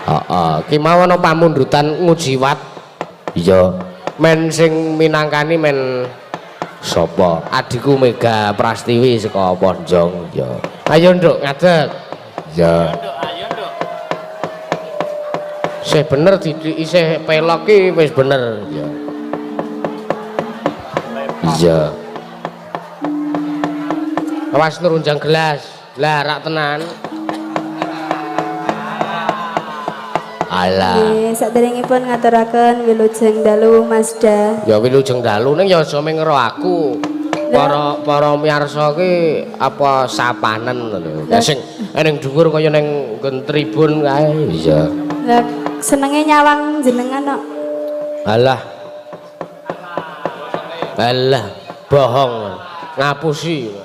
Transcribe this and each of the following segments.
Heeh, ki mau ana pamundutan ngujiwat. Iya. Men sing minangkani men sapa? Adikku Mega Prastiwi saka Ponjong. Ya. Ayo nduk ngadeg. Iya. Ayo nduk. Isih bener didik isih pelok ki wis bener. Iya. Iya. Awas nurunjang gelas. Lah rak tenan. Alah. Nggih, saderengipun ngaturaken wilujeng dalu Mas Da. Ya wilujeng dalu ning ya aja mung ngero aku. Para miyarsa ki apa sapanen lho. Ya sing ning dhuwur kaya ning nggon tribun kae. Iya. Lah senenge nyawang jenengan kok. Alah. Alah, bohong. Ngapusi.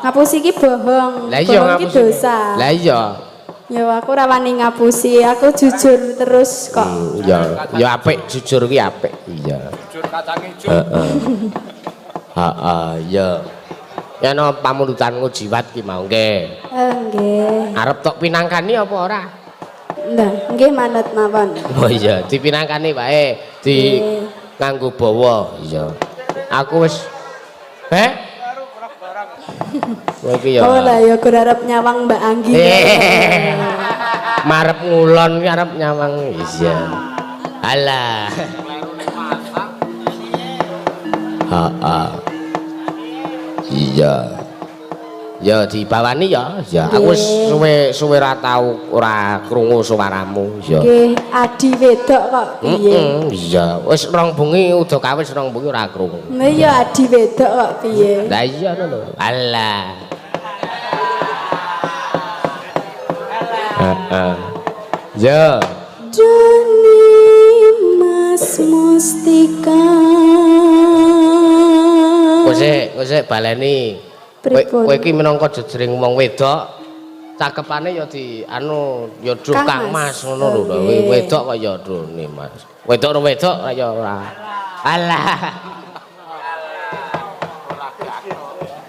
Ngapusi ki bohong. Lah iya Bohong ki ngapusi. dosa. Lah iya. Ya aku ora wani ngapusi, aku jujur terus kok. Ya, ya apik jujur ki apik. Iya. Jujur kacang ijo. Heeh. Heeh, iya. Ya ana pamundutan ngujiwat ki mau nggih. Nggih. Arep tok pinangkani apa ora? Lah, nggih manut mawon. Oh iya, dipinangkani wae, di nganggo bawa. Iya. Aku wis. Heh? Kowe iki ya. Oh lah ya gur arep nyawang Mbak Anggi. Marep ngulon ki arep nyawang. Iya. Alah. Heeh. Iya. Ya dibawani ya. Ya aku wis suwe-suwe ora tau ora krungu suaramu. Ya. Nggih, adi wedok kok piye? Heeh, iya. Wis rong bengi udah kawis rong bengi ora krungu. Lah iya adi wedok kok piye? Lah iya ngono lho. Alah. Heeh. Ya. Doni Mas Mustika. Kowe sik baleni. Pripun? Kowe iki minangka jejering wong wedok, cakepane ya di anu ya duh Kang Kang Mas Mas. ngono lho. Oh, nggih. Wedok kok ya dune Mas. Wedok wedok ya ora. Alah.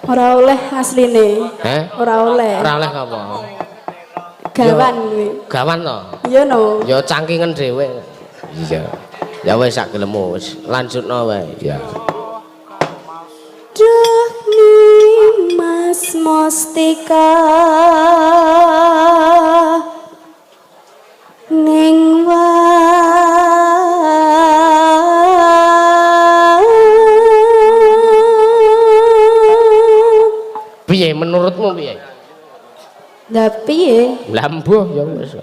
Ora oleh asline. Heh? Ora oleh. Ora oleh apa? Gawan kuwi. Gawan to? Iya no. Ya cangkingen dhewe. Iya. Ya wis sak gelemmu wis lanjutno wae. Iya. Duh Mas Mustika ning wan. Piye menurutmu piye? Lah piye? Lah mbuh ya wis.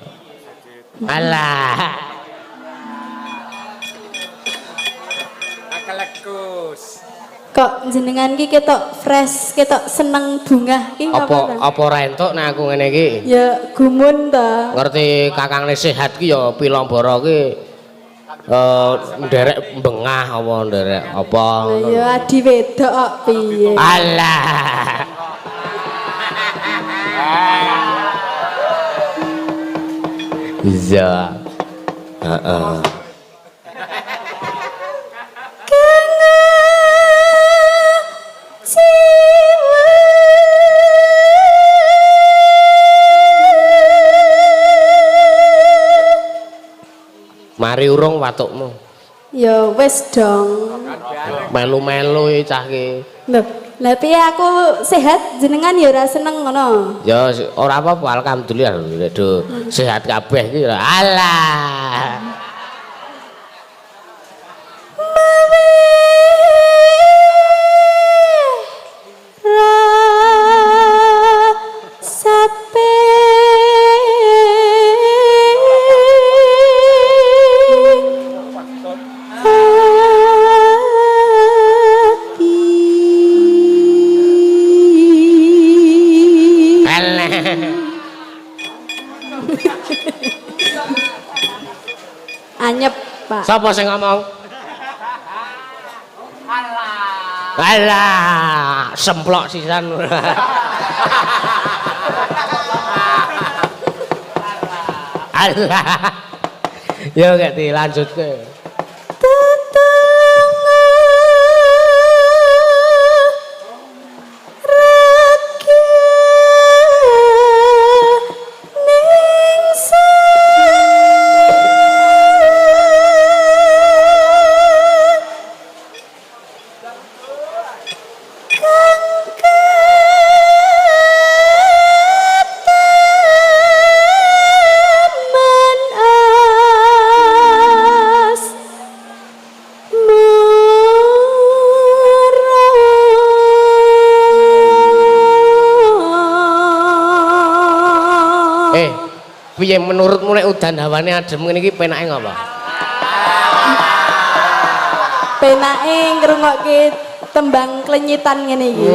Alah. Akalekus. Kok jenengan ki ketok fresh, ketok seneng bungah ki Apa apa ora entuk nek aku ngene iki? Ya gumun ta. Ngerti kakangne sehat ki ya pilambara ki nderek bengah apa nderek apa ngono. Ya adi wedok kok piye? Alah. Iya. Heeh. Mari urung watukmu. Ya wis dong. Melu-melu iki cah ki. Lho, lah piye aku sehat jenengan ya ora seneng ngono. Ya ora apa-apa alhamdulillah do sehat kabeh iki. Alah. Anyep, Pak. Sapa sing ngomong? Alah. Alah, semplok sisan. Alah. Ya gak dilanjutke. Tetangga rake ning Piye menurutmu nek udan hawane adem ngene iki penake ngapa? Penake ngrungokke tembang klenyitan ngene iki.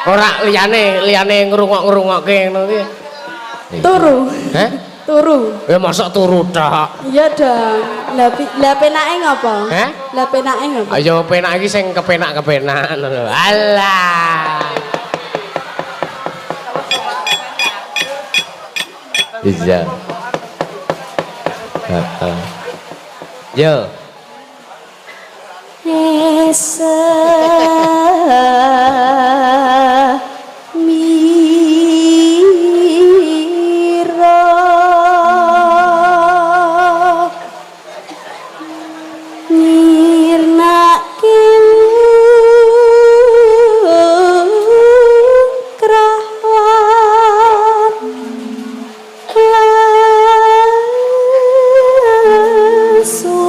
Ora liyane, liyane ngrungok-ngrungokke ngono iki. Turu. Heh? Turu. Ya mosok turu tok. Iya dong. Lah penake ngopo? Heh? Lah penake ngopo? Ayo penak iki sing kepenak-kepenak ngono lho. Alah. Iya. Heeh. Yo. Esa mira ngirnake krawan lesu.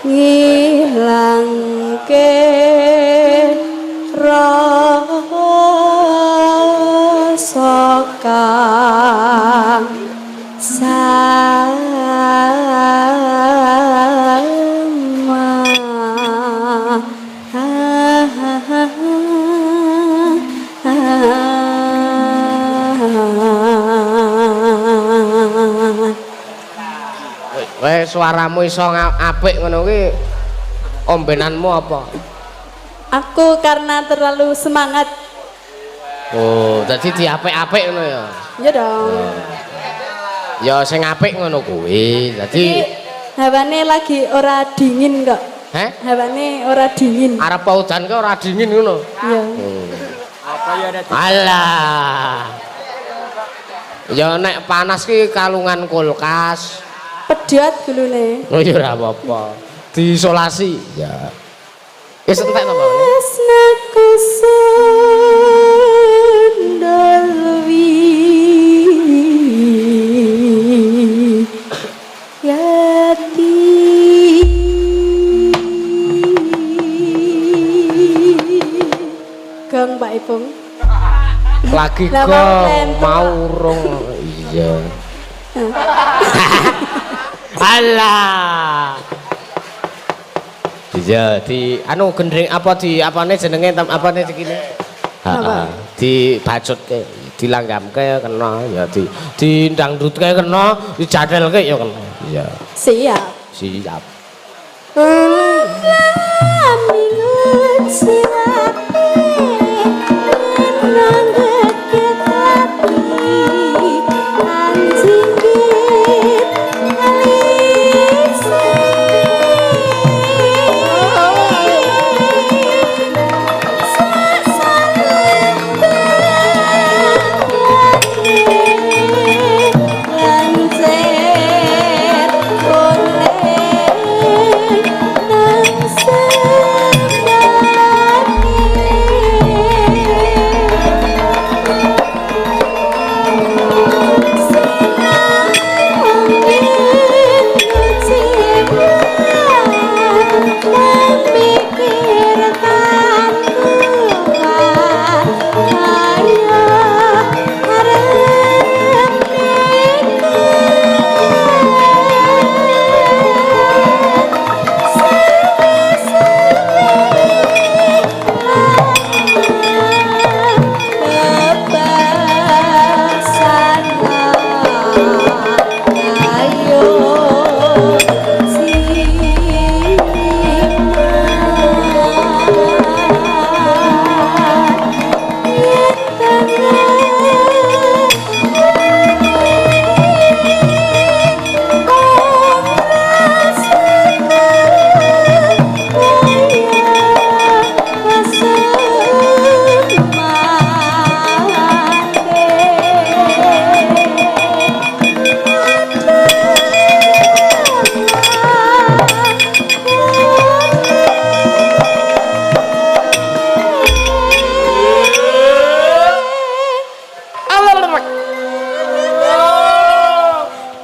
Ngilangke rasa kang sama. Weh suaramu iso apik ngono kuwi ombenanmu apa? Aku karena terlalu semangat. Oh, dadi diapik-apik ngono ya. Iya dong. Ya sing apik ngono kuwi. Dadi hawane lagi ora dingin kok. Heh? Hawane ora dingin. Arep udan ki ora dingin ngono. Iya. Apa ya ada Alah. Ya nek panas ki kalungan kulkas. Pedhot gulune. Oh ya ora apa-apa. Diisolasi. Ya. Wis entek to, Mbak? Tresnaku sundalwi yati. Gong Pak Ipung. Lagi Lah, gong mau urung. Iya. Alah. Iya, di anu gendring apa di apane jenenge apane iki? Heeh. Dibacutke, dilanggamke kena ya di dindangdutke kena, dijathelke ya kena. Iya. Siap. Siap. Lancer oleh nang sembani.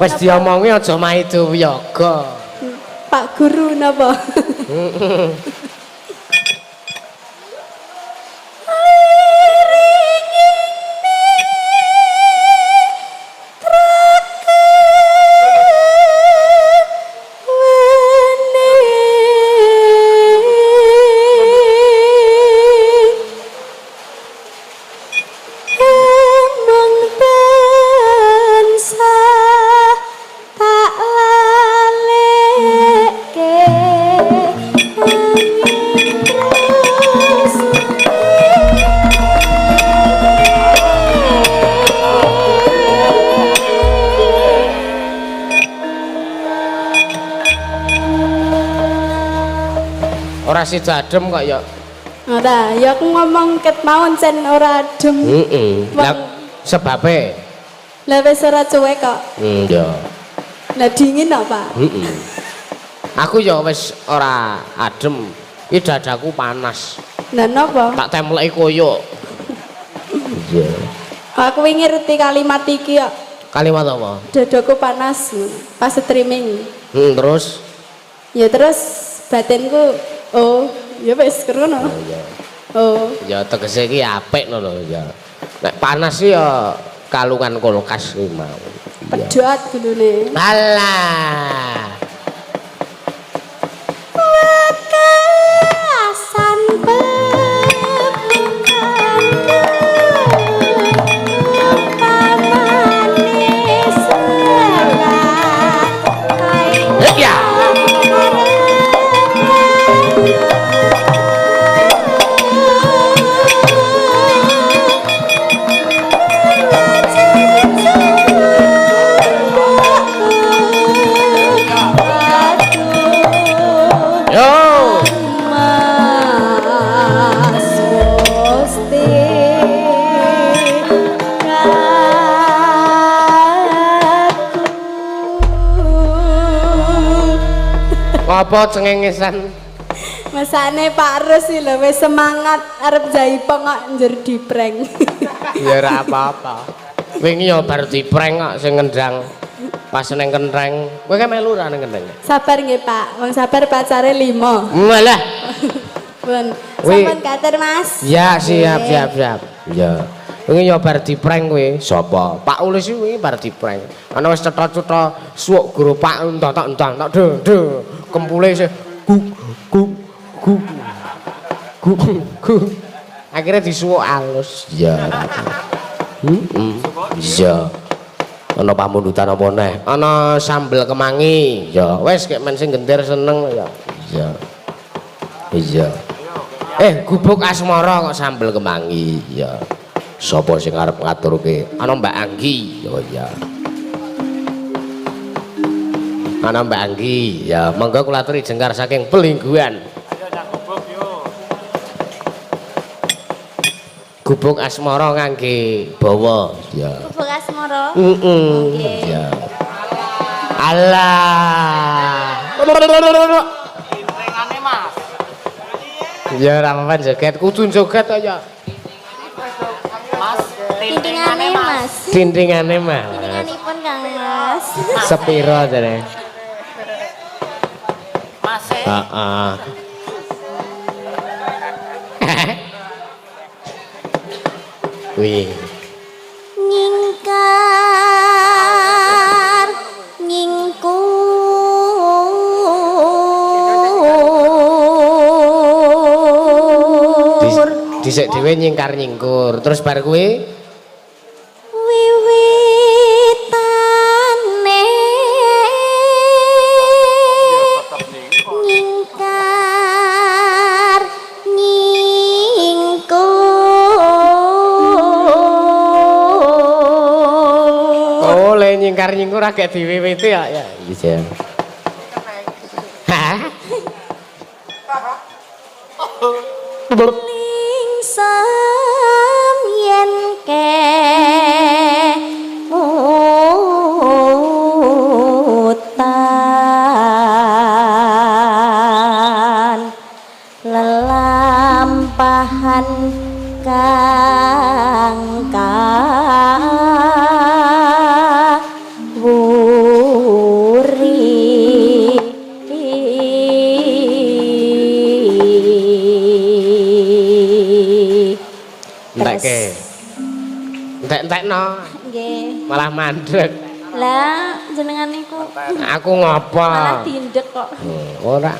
Wis diomongi aja maido wiyaga. Pak Guru napa? Ora sida adem kok ya. Ora, ya aku ngomong ket mawon sen ora adem. Heeh. Lah sebabe? Lah wis ora cuwek kok. Ya. Lah dingin kok, Pak? Heeh. Aku ya wis ora adem. Iki dadaku panas. Lah napa? Tak temleki koyo. Iya. Aku wingi ngerti kalimat iki kok. Kalimat apa? Dadaku panas pas streaming. Terus? Ya terus batinku oh, ya wis krono. Oh iya. Oh. Ya tegese iki apik ngono lho ya. Nek panas sih ya kalungan kulkas kuwi mau. Pedhot gulune. Alah. Wekasan pepukan umpamane serat. Ya. Apa cengengesan? Mesane Pak Rus iki lho wis semangat arep jaipong kok njur diprank. Ya ora apa-apa. Wingi ya bar diprank kok sing ngendang pas neng kentreng. Kowe ki melu ora neng kentreng? Sabar nggih Pak, wong sabar pacare 5. Malah. Pun. Sampun kater Mas. Ya siap siap siap. Ya. Wingi ya bar diprank kowe. Sapa? Pak Ulis wingi bar diprank. Ana wis cetha-cetha suwuk guru Pak entak entak entak de de. Kempule isih guk guk guk guk guk. Akhirnya disuwuk alus. Ya. Heeh. Iya. Ana pamundutan apa neh? Ana sambel kemangi. Ya wis kek men sing gender seneng ya. Iya. Iya. Gubuk asmara kok sambel kemangi. Ya. Sapa sing arep ngaturke? Ana Mbak Anggi. Oh iya. Ana Mbak Anggi. Ya, monggo kula aturi jengkar saking Pelingguan. Ayo nang gubuk yo. Gubuk asmara ngangge bawa. Ya. Gubuk asmara. Heeh. Ya. Alah. Intrengane Mas. Ya ora apa-apa joget, kudu joget to ya. Mas, Tintingane Mas. Tintingane Mas. Tintinganipun Kang Mas. Sepiro jane? Mas. Heeh. Wih. Nyingkar nyingkur. Dhisik dhewe nyingkar nyingkur, terus bar kuwi wiwitane nyingkar nyingkur. Oh, le nyingkar nyingkur agak diwiwiti ya. Ya, iya. Hah? Lingsem yen kemutan lelampahan kang kawuh. Oke. Entek-entekno. Nggih. Malah mandek. Lah jenengan niku Aku ngopo? malah tindek kok. Ora.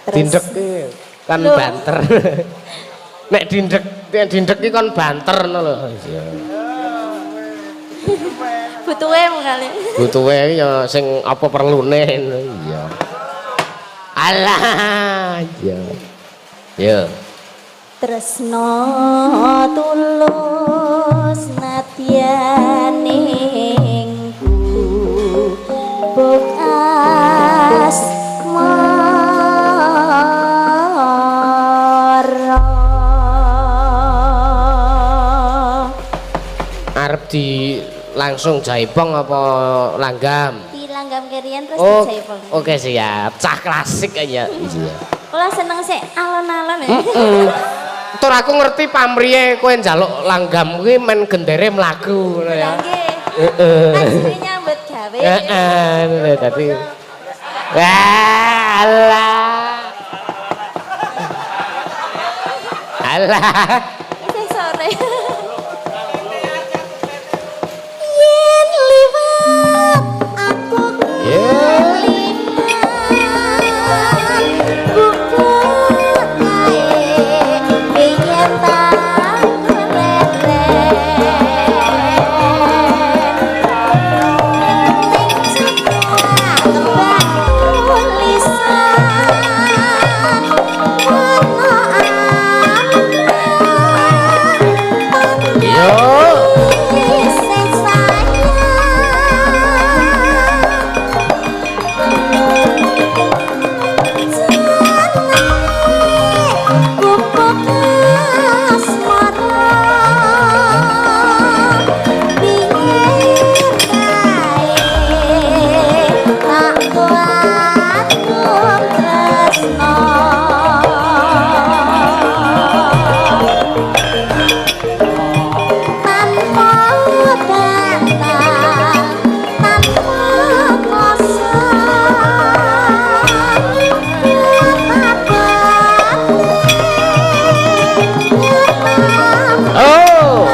Terus. Dindek ki kan Loh. banter. Nek dindek, nek dindek ki kon banter ngono lho. Iya. Butuhe mung kali. Butuhe ya sing apa perlune ngono. Iya. Alah, iya. Ya. Tresno tulus nadyaning gubuk asmara. Arep di langsung jaipong apa langgam? Dilanggam kerian terus Oh, dijaipong. oke siap. Cah klasik aja. Iya. Kula seneng sik alon-alon ya. Heeh. Tur aku ngerti pamriye kowe njaluk langgam kuwi men gendere mlaku ngono ya. Lah nggih. Heeh. Kan jenenge nyambut gawe. Heeh, ngono dadi. Wah, alah. Alah. Isih sore. Yen liwat aku Yeah. keliman bubuk kae biyen tak leren ning kembang tulisan warna abang Yo. isih sayang. Gubuk asmara piye kae tak kuatung tresno tanpa bantal tanpa kosa Oh.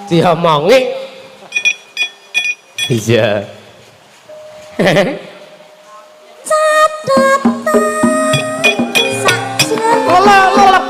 Diomongi. Iya. Lola, lola.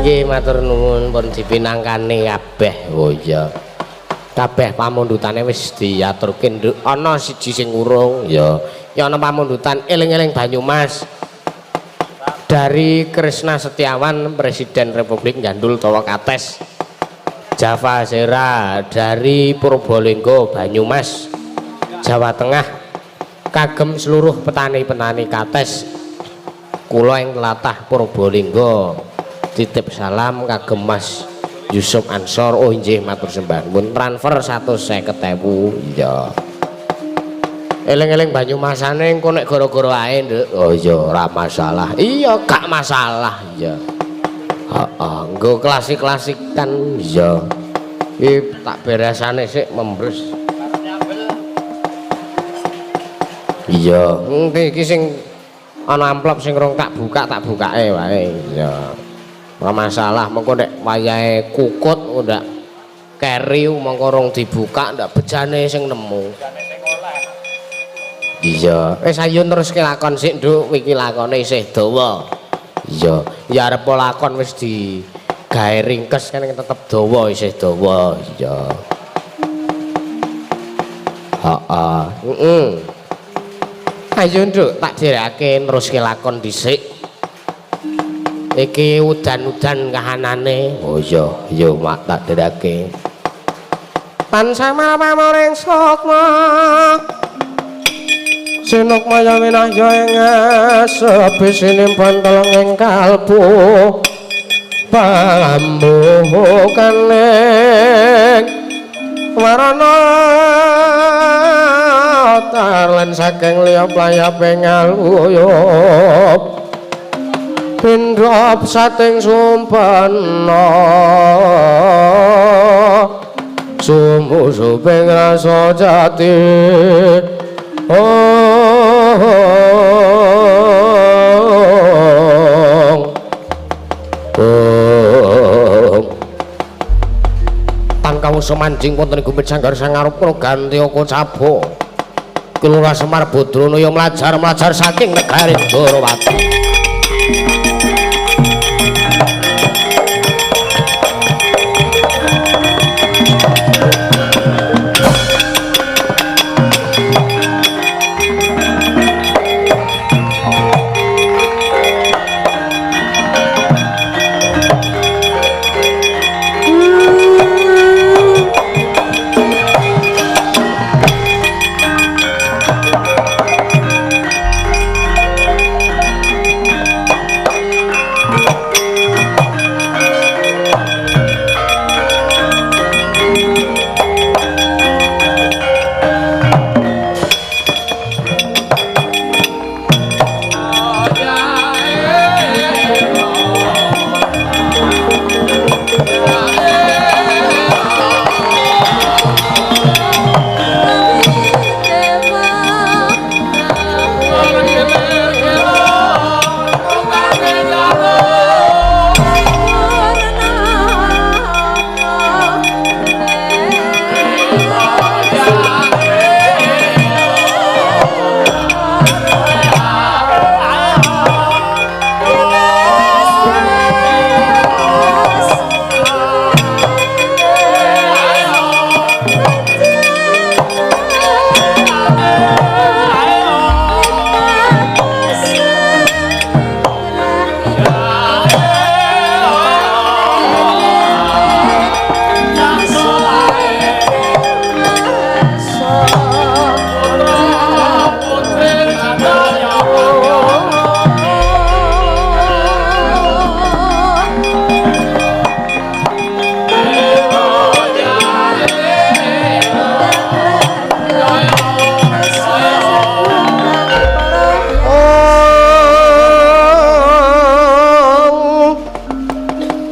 Nggih matur nuwun pun dipinangkani kabeh. Oh iya. Kabeh pamundhutane wis diaturke, Nduk. Ana siji sing urung ya. Ya ana pamundutan eling-eling Banyumas. Dari Krisna Setiawan, Presiden Republik Gandul Tawa Kates. Java Sera dari Purbolinggo, Banyumas, Jawa Tengah. Kagem seluruh petani-petani Kates. Kula ing tlatah Purbolinggo. Titip salam kagem Mas Yusuf Ansor. Oh inggih matur sembah nuwun. Transfer 150.000. Iya. Eling-eling Banyumasane engko nek gara-gara ae, Nduk. Oh iya ora masalah. Iya gak masalah. Iya. Heeh, nggo klasik-klasikan. Iya. Iki tak beresane sik membres. Iya, iki sing ana amplop sing rong tak buka, tak bukake wae. Iya. Ora masalah, mengko nek wayahe kukut ndak keri mengko rong dibuka ndak bejane sing nemu. Iya, wis ayo neruske lakon sik, Nduk. Iki lakone isih dawa. Iya, ya arep lakon wis digawe ringkes kan tetep dawa, isih dawa. Iya. Heeh, heeh. Ayo, Nduk, tak dherekake neruske lakon dhisik. Iki udan-udan kahanane. Oh iya, iya mak tak dherekake. Tansah pamoring sukma. Sinuk maya winahya ing sepi sinimpan teleng ing kalbu. Pambuh kaning warana tarlan saking liya playap ngaluyup. Pindhop sating sumpena sumusuping rasa jati. Ong ong tangkawusa manjing wonten ing gumit sanggar sangarep kula ganti oko cabuk Kelurahan Semar Badranaya mlajar-mlajar saking negari Dwarawati.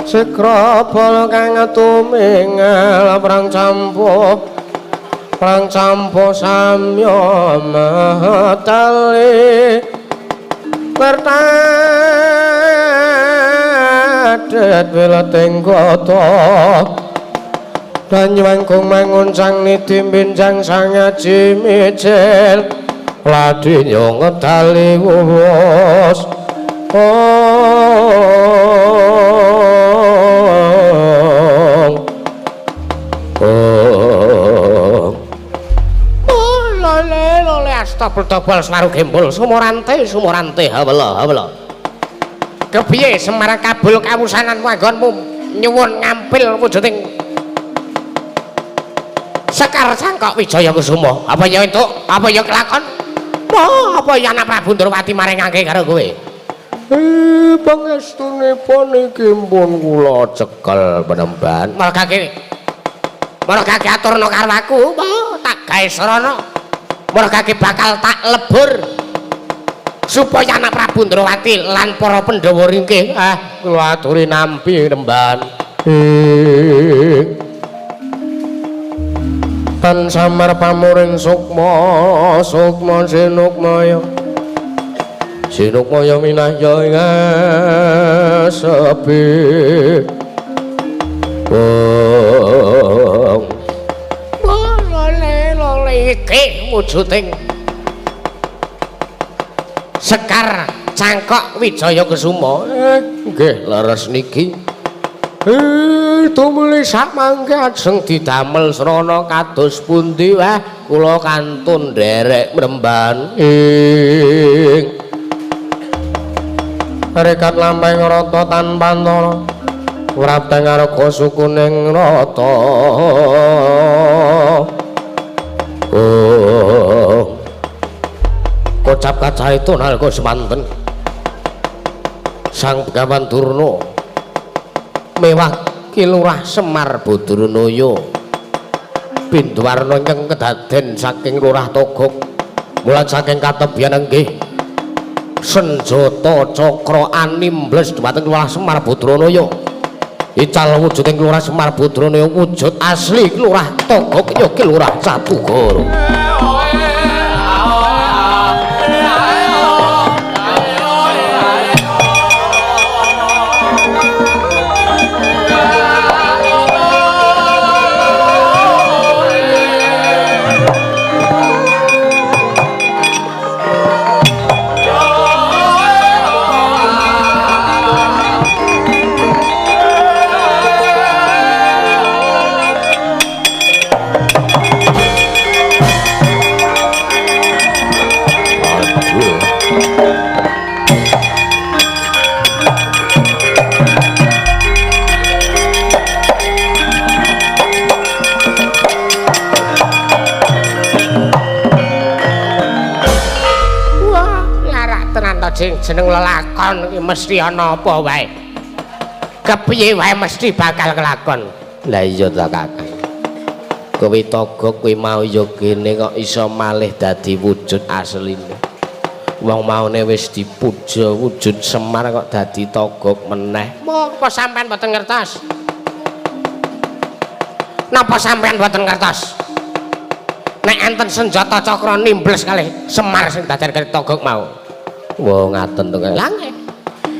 Sikrabala kang tumingal perang campuh samya metali wertadet wileting kota danyuwangkung manguncang niti binjang sangaji mijil ladinyo ngedali wuwus. Pletobol Swaru Gembol Sumorante Sumorante hawela hawela. Kepiye Semar kabul kawusananmu anggonmu nyuwun ngampil wujuding Sekar Cangkok Wijaya Kusuma. Apa ya entuk? Apa ya kelakon? Apa ya anak Prabu Ndrawati maringake karo kowe? Pangestunipun iki pun kula cekel penemban. Mergake aturna karo aku, tak gawe sarana. Mergake bakal tak lebur supaya anak Prabu Ndrawati lan para Pandhawa ringkih kula aturi nampi nemban. Tan samar pamuring sukma, sukma sinukmaya. Sinukmaya minahya ing sepi. Wong lole iki wujuding Sekar Cangkok Wijaya Kusuma. Nggih leres niki. Tumuli samangke ajeng didamel srana kados pundi wah kula kantun nderek mremban ing rekat lampahing rata tanpa antara wrapteng arga sukuning rata. Oh kocap kacarita nalika semanten Sang Begawan Durna mewah Ki Lurah Semar Badranaya Binduwarna ingkang kedaden saking Lurah Togog mulat saking katebian nggih senjata cakra animbles dhumateng Lurah Semar Badranaya. Ical wujuding Lurah Semar Badranaya wujud asli Lurah Togog ya Ki Lurah Catugara. Sing jeneng lelakon iki mesti ana apa wae. Kepiye wae mesti bakal kelakon. Lah iya ta Kakang. Kowe Togog kowe mau ya kene kok iso malih dadi wujud asline. Wong maune wis dipuja wujud Semar kok dadi Togog meneh. Napa sampean mboten ngertos? Napa sampean mboten ngertos? Nek enten senjata cakra nimbles kalih Semar sing dadan kalih Togog mau. Wah ngaten to. Lah nggih.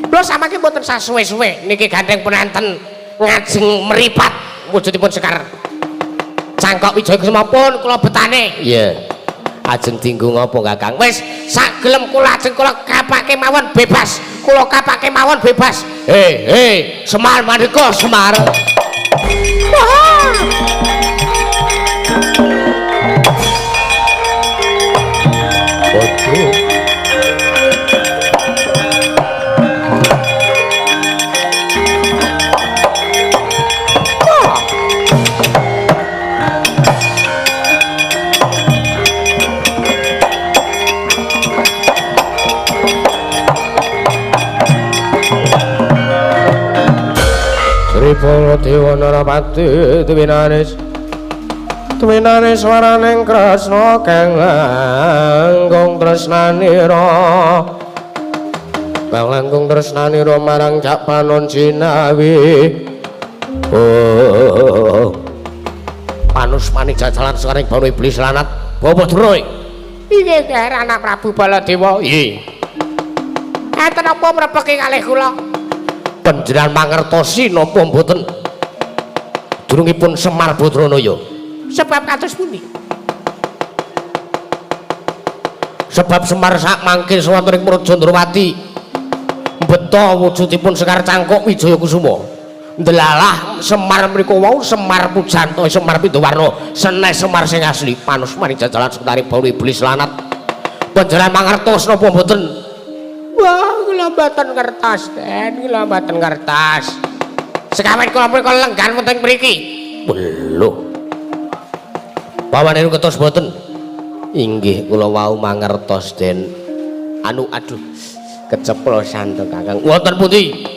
Lho samangke mboten sasuwe-suwe niki gandeng pun enten ngajeng meripat wujudipun Sekar Cangkok Wijaya Kusuma pun kula betane. Iya. Ajeng dinggo ngapa Kakang? Wis sak gelem kula ajeng kula kapake mawon bebas. Kula kapake mawon bebas. Hei, Semar mandeka Semar. Wah. Waduh. Baladewa Narapati Dwinanis Dwinanis waraning Kresna kang langkung tresnanira kang langkung tresnanira marang Cak Panon Jinawi. Oh panusmani jajalan sekaring banu iblis lanat Bapak Durna iki anak Prabu Baladewa. Nggih. Enten apa mrepeki kalih kula? Panjenengan mangertosi napa mboten durungipun Semar Badranaya? Sebab kados pundi? Sebab Semar sak mangke wonten ing Praja Ndrawati mbeta wujudipun Sekar Cangkok Wijaya Kusuma. Ndelalah Semar mriku wau Semar Pujanto Semar Pinduwarna senes Semar sing asli panusmani jajalan sekutare bau iblis lanat. Panjenengan mangertos napa mboten? Wah, kula mboten ngertos, Den. Kula mboten ngertos. Sekawan kula punika lenggan wonten mriki. Lho. Paman ngertos mboten? Inggih, kula wau mangertos, Den. Anu aduh, keceplosan to, Kakang. Wonten pundi?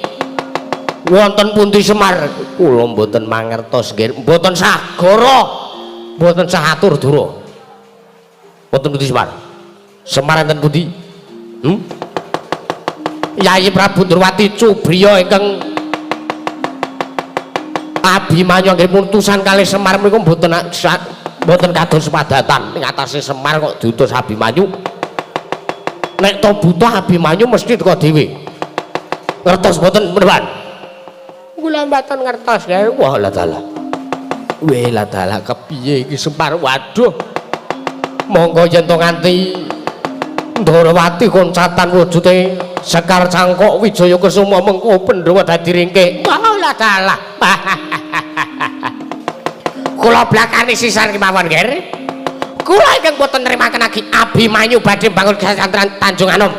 Wonten pundi Semar? Kula mboten mangertos nggih. Mboten sah goro. Mboten sah atur dura. Wonten pundi Semar? Semar enten pundi? Hmm? Yayi Prabu Ndurwati Cubriya ingkang Abimanyu anggenipun utusan kalih Semar menika mboten mboten kados padatan. Ing atase Semar kok diutus Abimanyu. Nek to buta Abimanyu mesti teka dhewe. Ngertos mboten menawan? Kula mboten ngertos ya. Wah la dalah. Weh la dalah kepiye iki Semar? Waduh. Monggo yen to nganti Ndorowati koncatan wujude Sekar Cangkok Wijaya Kesuma mengko Pandhawa dadi ringkih. Wah la dalah. Kula blakani sisan kemawon, Ger. Kula ingkang boten nrimaken agi Abimanyu badhe bangun kesantren Tanjung Anom.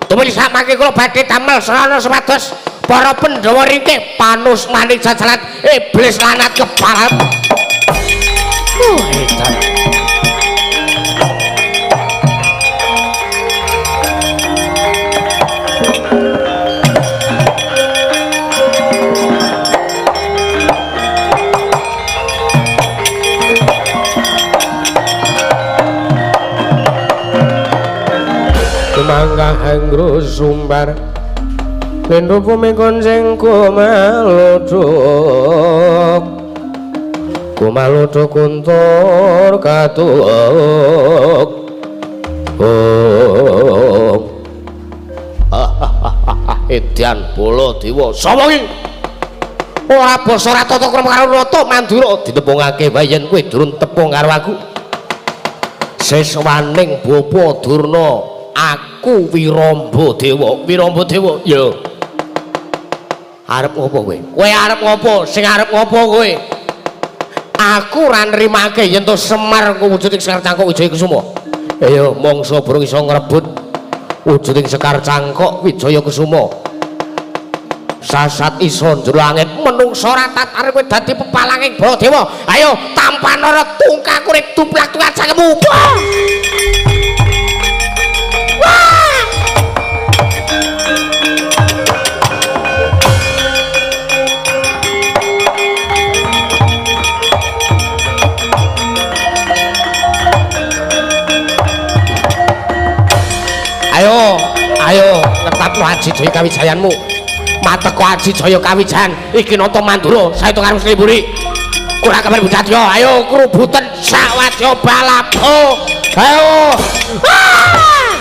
Tumuli samangke kula badhe damel srana supados para Pandhawa ringkih panus maning jajalan iblis lanat keparat. Edan. Mangga anggrus sumbar lindhu bumi konjeng kumaluduk kumaluduk kuntur katuk. Oh. Edan Baladewa sapa iki? Ora basa ora tata krama karo Nata Mandura ditepungake wae yen kowe durung tepung karo aku. Siswaning Bapa Durna aku Wiramba Dewa. Wiramba Dewa ya. Arep ngopo kowe? Kowe arep ngopo? Sing arep ngopo kowe? Aku ora nrimake yen to Semar wujud ing Sekar Cangkok Wijaya Kusuma. Ayo mangsa burung iso ngrebut wujud ing Sekar Cangkok Wijaya Kusuma. Sasat iso njero langit menungsa ora tatar kowe dadi pepalanging Baladewa. Ayo tampanana tungkak urip duplak tukang cangkemmu. Wah! Ayo, ayo ngetapno Aji Jaya Kawijayanmu. Mateko Aji Jaya Kawijayan iki nata Mandura saito karo Sriburi. Kurang kabar Bucatya, ayo krubuten sawadya balapo. Ayo. Ah!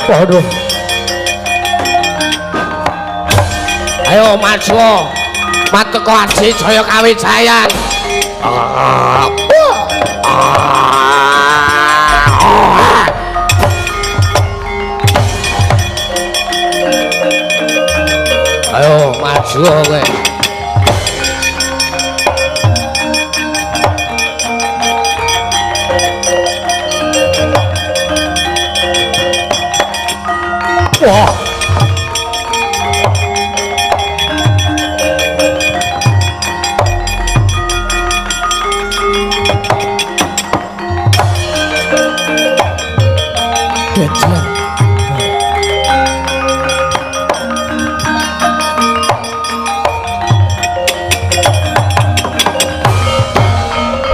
Waduh. Ayo maju. Mateko Aji Jaya Kawijayan. Ayo maju kowe. Wah.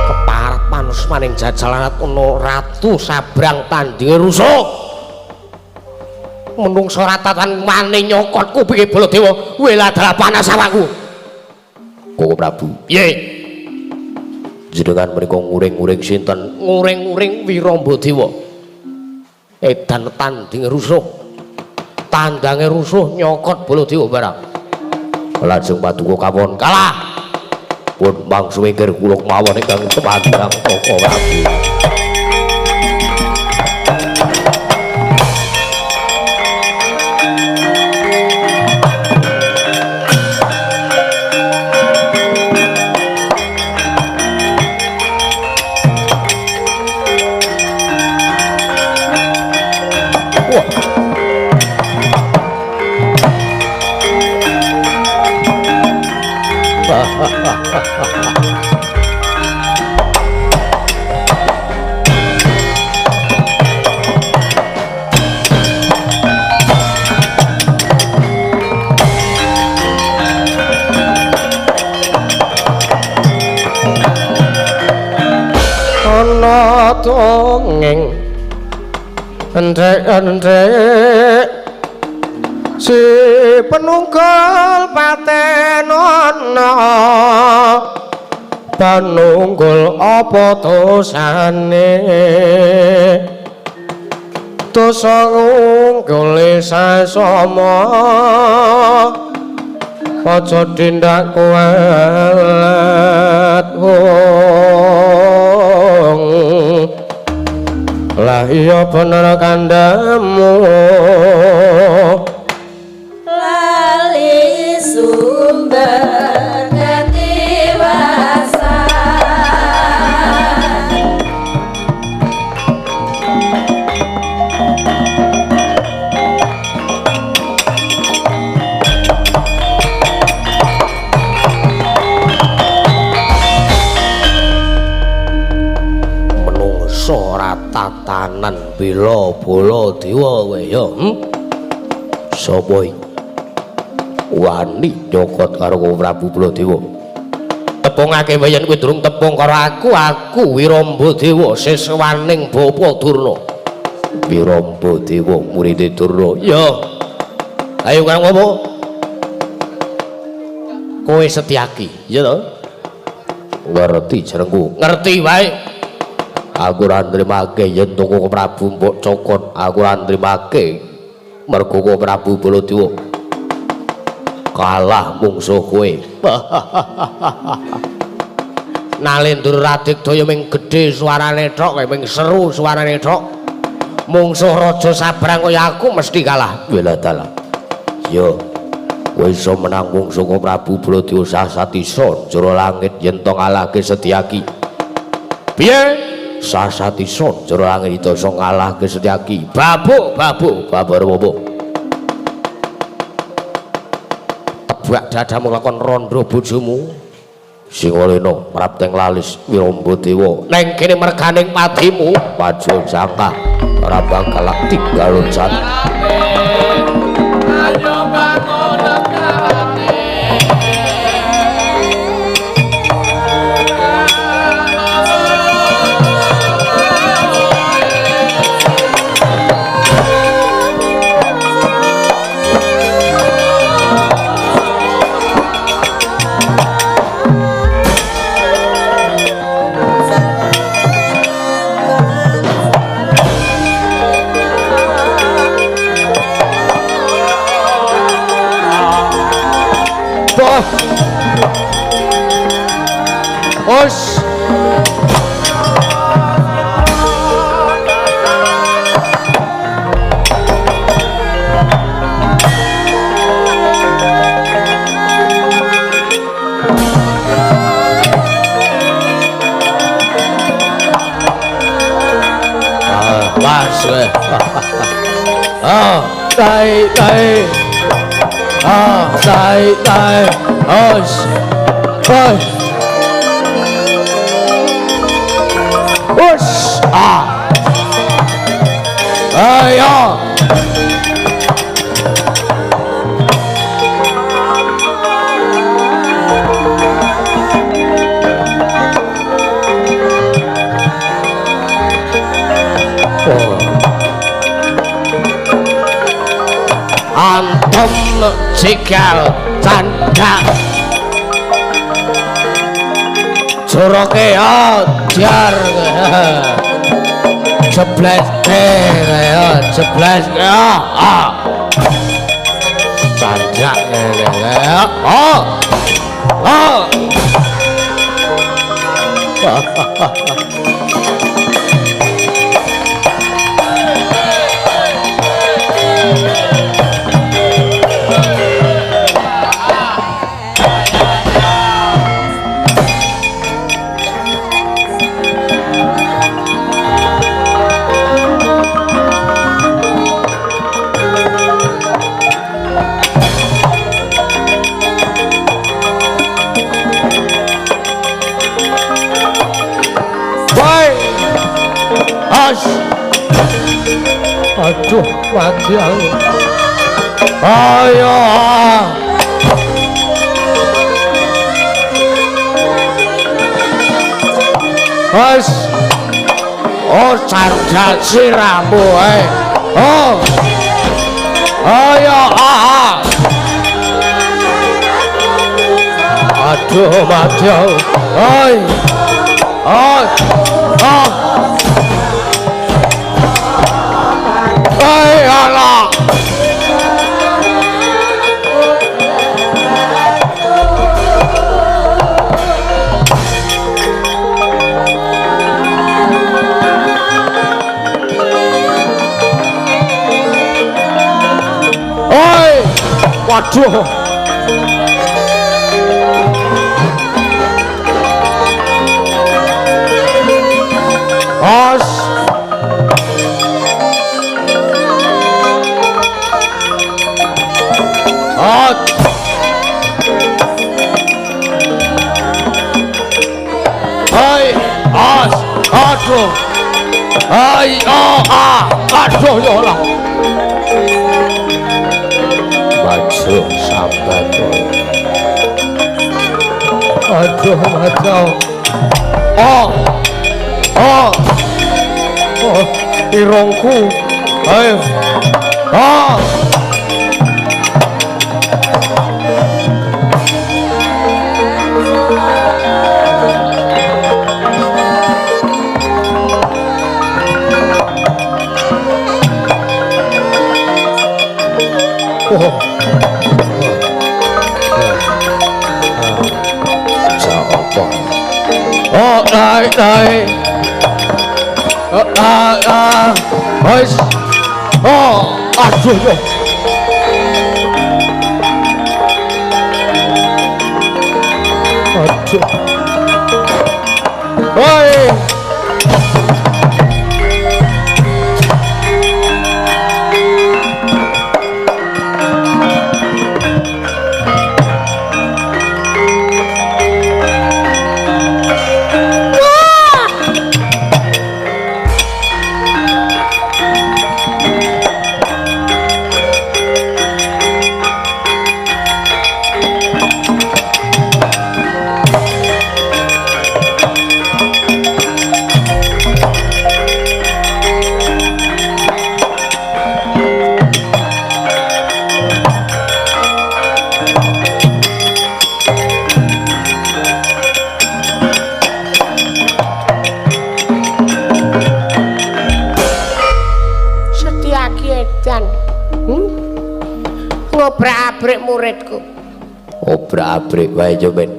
Keparat manusmaning jajalan ana ratu sabrang tandinge rusuh. Menungsa ratatan wani nyokot kupinge Baladewa, weladalah panas awakku. Koko Prabu, piye? Jenengan menika nguring-nguring sinten? Nguring-nguring Wiramba Dewa. Edan tandinge rusuh. Tandange rusuh nyokot Baladewa barang. Lajeng paduka kawon kalah. Pun mangsu ingkir kula mawon ingkang tepandhang Koko Prabu. dongeng endhek-endhek si penunggal patenono panunggul apa dosane dosa ngunggule sasama aja tindak kualat wong lah iya bener kandhamu lali sumber ketiwasan. Menungso ora tatanan bela bola dewa kowe ya Sapa iki wani nyokot karo Prabu Baladewa? Tepungake wae yen kowe durung tepung karo aku, aku Wiramba Dewa siswaning Bapa Durna. Wiramba Dewa muride Durna. Ya. Ayo kang apa? Kowe Setyaki, ya to? Ngerti jenengku. Ngerti wae. Aku ora nrimake yen toko Prabu mbok cokot, aku ora nrimake mergo kowe Prabu Baladewa kalah mungsuh kowe. Nalendur Radigdaya ming gedhe suarane tok, kowe ming seru suarane tok. Mungsuh raja sabrang kaya aku mesti kalah. Wela dalah. Yo, kowe iso menang mungsuh Prabu Baladewa sasatisa jero langit yen to ngalahke Setyaki. Piye? Sasatisa jero langit iso ngalahke Setyaki. Babuk, babuk, babar apa? Tebak dadamu lakon rondo bojomu. Singolena prapteng lalis Wiramba Dewa. Neng kene merganing patimu maju jangkah ora bakal tinggal loncat. Ayo bangun negarane. Os. Ah, was. Ah, tai tai. Ah, tai tai. Os. Os. Us. Ah. Ayo. Oh. Antum jegal candak joroke jar jebleske ya jebleske ah candak ngene oh oh. Aduh, mati aku. Ayo. As. Oh, sandal siramu ae. Oh. Ayo, ah. Aduh, mati aku. Oi. Oi. Oh. Oi, ala. Oi. Waduh. Os. Ot. Oi, os. Aduh. Ai, oh, ah. Aduh, ya Allah. Maju sambat. Aduh, maju. Oh. Oh. Oh, irungku. Ayo. Oh. Oh. Oh, ai ai. Oh, ah, ah. Wis. Oh, aduh yo. Aduh. Oi. Ngobrak-abrik muridku. Obrak-abrik wae yo men.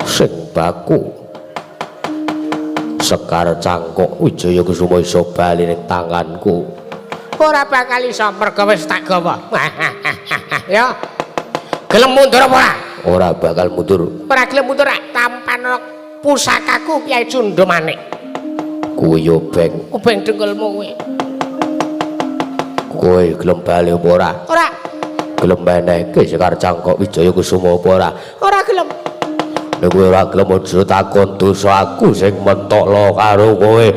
Sing baku. Sekar Cangkok Wijaya Kusuma iso bali ning tanganku. Ora bakal iso mergo wis tak gawa. Ya. Gelem mundur apa ora? Ora bakal mundur. Ora gelem mundur rak tampan pusakaku Kyai Cundhamanik. Kuwi yo beng. Obeng dengkulmu kuwi. Kowe gelem bali apa ora? Ora. Gelem menehke Sekar Cangkok Wijaya Kusuma apa ora? Ora gelem. Nek kowe ora gelem aja takon dosa aku sing mentoklo karo kowe.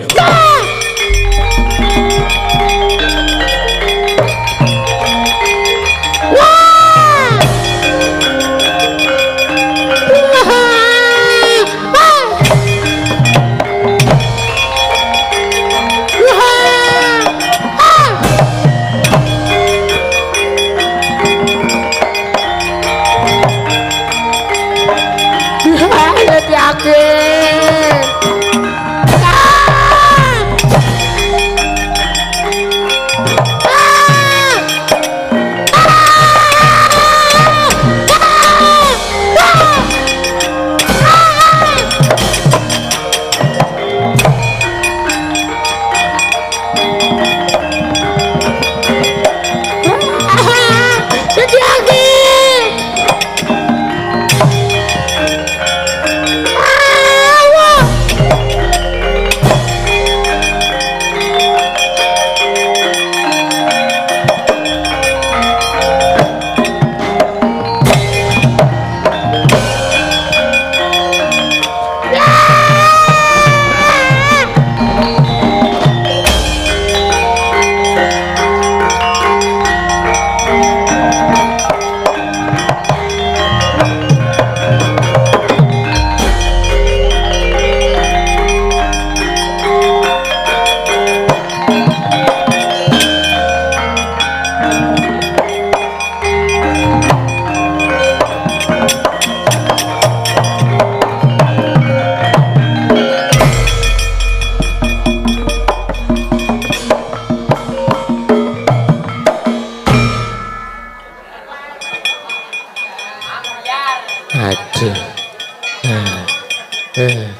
Eh.